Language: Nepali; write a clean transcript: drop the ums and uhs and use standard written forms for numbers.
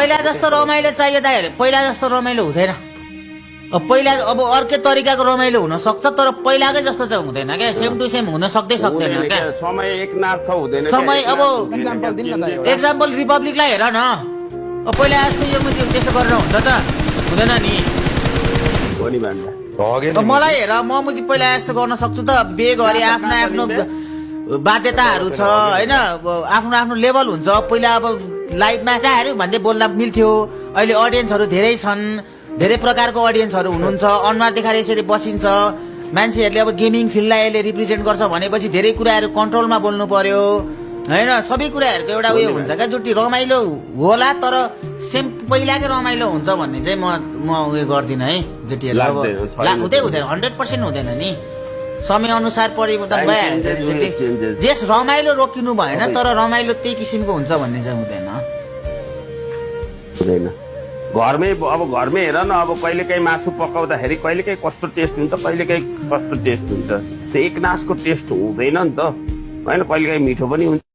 पहिला जस्तो रमाइलो चाहियो दाइहरु, पहिला जस्तो रमाइलो हुँदैन। पहिला अब अर्कै तरिकाको रमाइलो हुन सक्छ, तर पहिलाकै जस्तो चाहिँ हुँदैन क्या, सेम टु सेम हुन सक्दैन क्या। समय एकनाथ हुँदैन। समय अब एक्जाम्पल रिपब्लिकलाई हेर न, पहिला जस्तो यो त्यसो गरेर हुन्छ त हुँदैन नि। मलाई हेर, म पहिला जस्तो गर्न सक्छु त, बे गरे आफ्नो आफ्नो बाध्यताहरू छ होइन, आफ्नो आफ्नो लेभल हुन्छ। पहिला अब लाइभमा कहाँहरू भन्दै बोल्दा मिल्थ्यो, अहिले अडियन्सहरू धेरै छन्, धेरै प्रकारको अडियन्सहरू हुनुहुन्छ, अनुहार देखाएर यसरी बसिन्छ। मान्छेहरूले अब गेमिङ फिल्डलाई यसले रिप्रेजेन्ट गर्छ भनेपछि धेरै कुराहरू कन्ट्रोलमा बोल्नु पर्यो होइन, सबै कुराहरूको एउटा उयो हुन्छ क्या, जुटी रमाइलो होला तर सेम पहिलाकै रमाइलो हुन्छ भन्ने चाहिँ म उयो गर्दिनँ है जुटीहरू। हुँदैन 100% हुँदैन नि, समय अनुसार परिवर्तन भइहाल्छ जुटी। जेस रमाइलो रोकिनु भएन, तर रमाइलो त्यही किसिमको हुन्छ भन्ने चाहिँ हुँदैन। घरमै हेर न, अब कहिलेकाहीँ मासु पकाउँदाखेरि कहिलेकाहीँ कस्तो टेस्ट हुन्छ, कहिलेकाहीँ कस्तो टेस्ट हुन्छ। त्यो एकनासको टेस्ट हुँदैन नि त होइन, कहिलेकाहीँ मिठो पनि हुन्छ।